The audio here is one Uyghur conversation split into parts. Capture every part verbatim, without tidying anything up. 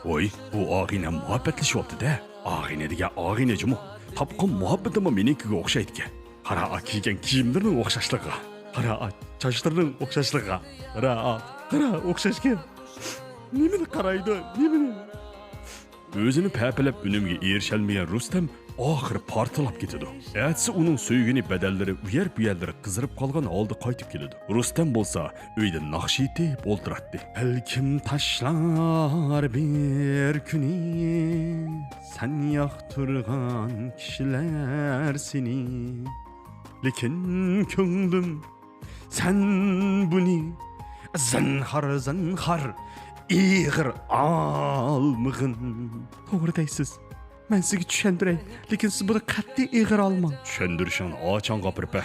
ۋوي، بۇ ئاغىنە مۇھەببەتلىشىۋاپتۇ-دە. ئاغىنە دېگەن ئاغىنە جۇمۇ. تاپقان مۇھەببىتىمۇ مېنىڭكىگە ئوخشايدىكەن. قارا، كىيگەن كىيىملىرىنىڭ ئوخشاشلىقىغا. قارا، چاچلىرىنىڭ ئوخشاشلىقىغا. قارا، قارا، ئوخشاشكەن. نېمىنى قارايدۇ، نېمىنى؟ ئۆزىنى پەپىلەپ ئۈنۈمگە ئېرىشەلمىگەن رۇستەم ئاخىرى پارتلاپ كېتىدۇ. ئەتىسى ئۇنىڭ سۆيگىنى بەدەنلىرى ئۇ يەر بۇ يەرلىرى قىزىرىپ قالغان ھالدا قايتىپ كېلىدۇ. رۇستەم بولسا ئۆيدە ناخشا ئېيتىپ ئولتۇراتتى. بەلكىم تاشلار بىر كۈنى سەن ياقتۇرغان كىشىلەر سېنى. لېكىن كۆڭلۈم سەن بۇنى زىنھار، زىنھار ئېغىر ئالمىغىن. توغرا دەيسىز. مەن سىزگە چۈشەندۈرەي، لېكىن سىز بۇنى قەتئىي ئېغىر ئالماڭ. چۈشەندۈرۈشۈڭنى ئاچاڭ غاپىرپە.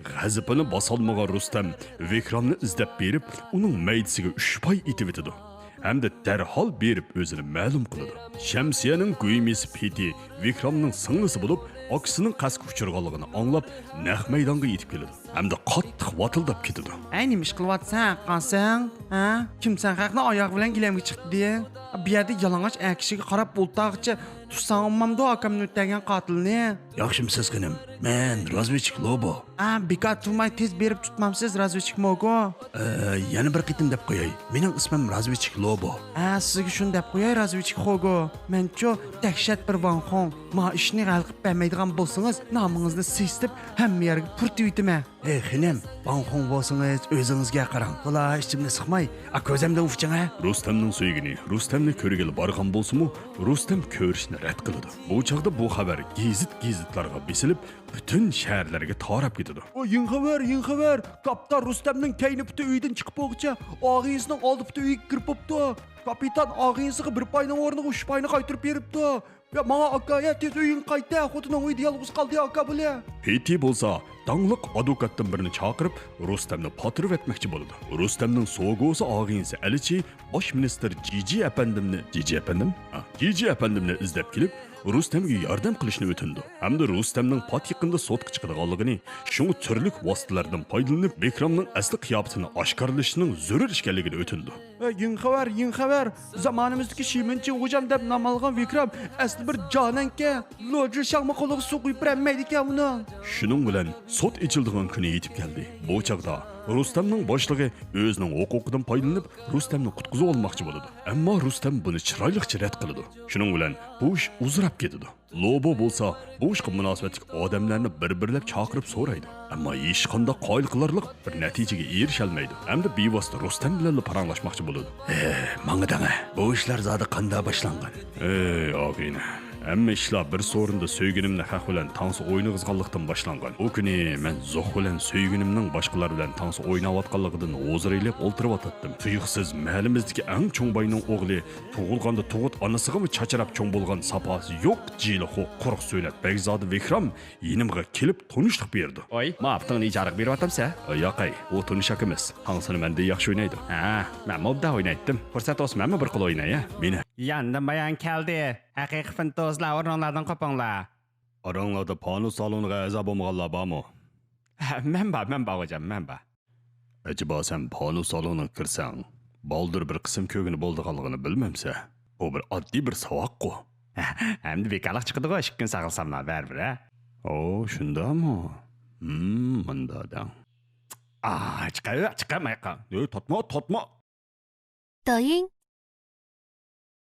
غەزىپىنى باسالمىغان رۇستەم ۋىكرامنى ئىزدەپ بېرىپ، ئۇنىڭ مەيدىسىگە ئۈچ پاي ئېتىۋېتىدۇ. ھەمدە دەرھال بېرىپ ئۆزىنى مەلۇم قىلىدۇ. شەمسىيەنىڭ گۇيمىسى پېتى ۋىكرامنىڭ سىڭلىسى بولۇپ، ئاكىسىنىڭ قەستكە ئۇچرىغانلىقىنى ئاڭلاپ، نەق مەيدانغا يېتىپ كېلىدۇ ھەمدە قاتتىق ۋاتىلداپ كېتىدۇ. ئەي، نېمە ئىش قىلىۋاتىسەن، قاسىڭ؟ ھە؟ كىم سەن خەقنى ئاياغ بىلەن گىلەمگە چىقتى دېدىڭ؟ بۇ يەردە يالىڭاچ ئەر كىشىگە قاراپ ئولتۇرغىچە تۇرساڭ بولمامدۇ، ئاكامنى ئۆلتۈرگەن قاتىلنى؟ ياخشىمۇسىز خېنىم؟ مەن رازۋېدچىك لوبو. ئا، بىكار تۇرماي تېز بېرىپ تۇتمامسىز، رازۋېدچىك موگو؟ ئە، يەنە بىر قېتىم دەپ قوياي، مېنىڭ ئىسمىم رازۋېدچىك لوبو. ئە، سىزگە شۇنى دەپ قوياي، رازۋېدچىك خوگو. مەنچۇ دەھشەت بىر ۋاڭخوڭ. ما ئىشنى ھەل قىلىپ بەرمەيدىغان بولسىڭىز، نامىڭىزنى سېسىتىپ ھەممە يەرگە پۇرىتىۋېتىمەن. ھەي خېنىم، ۋاڭخوڭ بولسىڭىز ئۆزىڭىزگە قاراڭ. تولا ئىچىمنى سىقماي، ئا، كۆزۈمدىن ئۇچۇڭ ھە. رۇستەمنىڭ سۆيگىنى رۇستەمنى كۆرگىلى بارغان بولسىمۇ، رۇستەم كۆرۈشنى رەت قىلىدۇ. بۇ چاغدا بۇ خەۋەر گېزىت-گېزىتلارغا بېسىلىپ، پۈتۈن شەھەرلەرگە تاراپ كېتىدۇ. ئو، يېڭى خەۋەر، يېڭى خەۋەر! كاپىتان رۇستەمنىڭ كەينى پۇتى ئۆيدىن چىقىپ بولغۇچە، ئاغىنىسىنىڭ ئالدى پۇتى ئۆيگە كىرىپ بوپتۇ. كاپىتان ئاغىنىسىغا بىر پاينىڭ ئورنىغا ئۈچ پاينى قايتۇرۇپ بېرىپتۇ. يا، ماڭا ئاكا، يا، تېز ئۆيۈڭگە قايت ھە، خوتۇنۇڭ ئۆيدە يالغۇز قالدى ئاكا بولە. پېتى بولسا داڭلىق ئادۋوكاتتىن بىرنى چاقىرىپ، رۇستەمنى پاتۇرۇۋەتمەكچى بولىدۇ. رۇستەمنىڭ سوگوسى ئاغىنىسى ئەلچى باش مىنىستىر جىجى ئەپەندىمنى، جىجى ئەپەندىم؟ ھە، جىجى ئەپەندىمنى ئىزدەپ كېلىپ، رۇستەمگە ياردەم قىلىشنى ئۆتۈنىدۇ. ھەمدە رۇستەمنىڭ پات يېقىندا سوتقا چىقىدىغانلىقىنى، شۇڭا تۈرلۈك ۋاسىتىلەردىن پايدىلىنىپ، بىكرامنىڭ ئەسلى قىياپىتىنى ئاشكارىلىشىنىڭ زۆرۈر ئىكەنلىكىنى ئۆتۈنىدۇ. ھە، يېڭى خەۋەر، يېڭى خەۋەر! زامانىمىزدىكى شىمىنچىڭ غۇژەن دەپ نام ئالغان ۋىكرام ئەسلى بىر جانەنكەن. لوجىشاڭمۇ قولىغا سۇ قۇيۇپ بېرەلمەيدىكەن ئۇنىڭ. شۇنىڭ بىلەن سوت ئېچىلىدىغان كۈنى يېتىپ كەلدى. بۇ چاغدا رۇستەمنىڭ باشلىقى ئۆزىنىڭ ھوقۇقىدىن پايدىلىنىپ، رۇستەمنى قۇتقۇزۇۋالماقچى بولىدۇ. ئەمما رۇستەم بۇنى چىرايلىقچە رەت قىلىدۇ. شۇنىڭ بىلەن بۇ ئىش ئۇزىراپ كېتىدۇ. لوبو بولسا بۇ ئىشقا مۇناسىۋەتلىك ئادەملەرنى بىر-بىرلەپ چاقىرىپ سورايدۇ. ئەمما ھېچقانداق قايىل قىلارلىق بىر نەتىجىگە ئېرىشەلمەيدۇ ھەمدە بىۋاسىتە رۇستەم بىلەنلا پاراڭلاشماقچى بولىدۇ. ھە، ماڭىدىڭە. بۇ ئىشلار زادى قانداق باشلانغان؟ ئەي، ئاغىنە، ھەممە ئىشلار بىر سورۇندا سۆيگىنىمنى خەق بىلەن تانسا ئوينىغۇزغانلىقتىن باشلانغان. ئۇ كۈنى مەن زوخ بىلەن سۆيگىنىمنىڭ باشقىلار بىلەن تانسا ئويناۋاتقانلىقىدىن ھۇزۇر ئېلىپ ئولتۇرۇۋاتاتتىم. تۇيۇقسىز مەھەللىمىزدىكى ئەڭ چوڭ باينىڭ ئوغلى تۇغۇلغاندا تۇغۇت ئانىسىغىمۇ چاچراپ چوڭ بولغان ساپاسى يوق جىلىخۇ قۇرۇق سۆلەت بەگزادە ۋىكرام يېنىمغا كېلىپ تونۇشلۇق بېرىدۇ. ۋاي، ماپىتىڭنى ئىجارىگە بېرىۋاتامسە؟ ياقەي، ئۇ تونۇش ئاكىمىز. تاڭسىنى مەندىن ياخشى ئوينايدۇ. ھە، مەنمۇ ئوبدان ئوينايتتىم. پۇرسەت بولسا مەنمۇ بىر قول ئويناي، ھە؟ مېنى. ياندىن بايان كەلدى. ھەقىقىي فىنتۇزلار، ئورنۇڭلاردىن قوپۇڭلار. ئاراڭلاردا پانۇس سالونىغا ئەزا بولمىغانلار بارمۇ؟ ھە، مەن بار، مەن بار، غوجام، مەن بار. ئەجەبا سەن پانۇس سالونىغا كىرسەڭ، بالدۇر بىر قىسىم كۆرگىلى بولىدىغانلىقىنى بىلمەمسەن؟ بۇ بىر ئاددىي بىر ساۋاققۇ. ئەمدى بىكارلىق چىقىدىغۇ، ئىككى كۈن ساقلىساملا بەرىبىر، ھە؟ ئو، شۇنداقمۇ؟ ھىم، مۇنداق دەڭ. ئا، چىقار، چىقار ماياققا. ئۆي، تارتما، تارتما. 抖音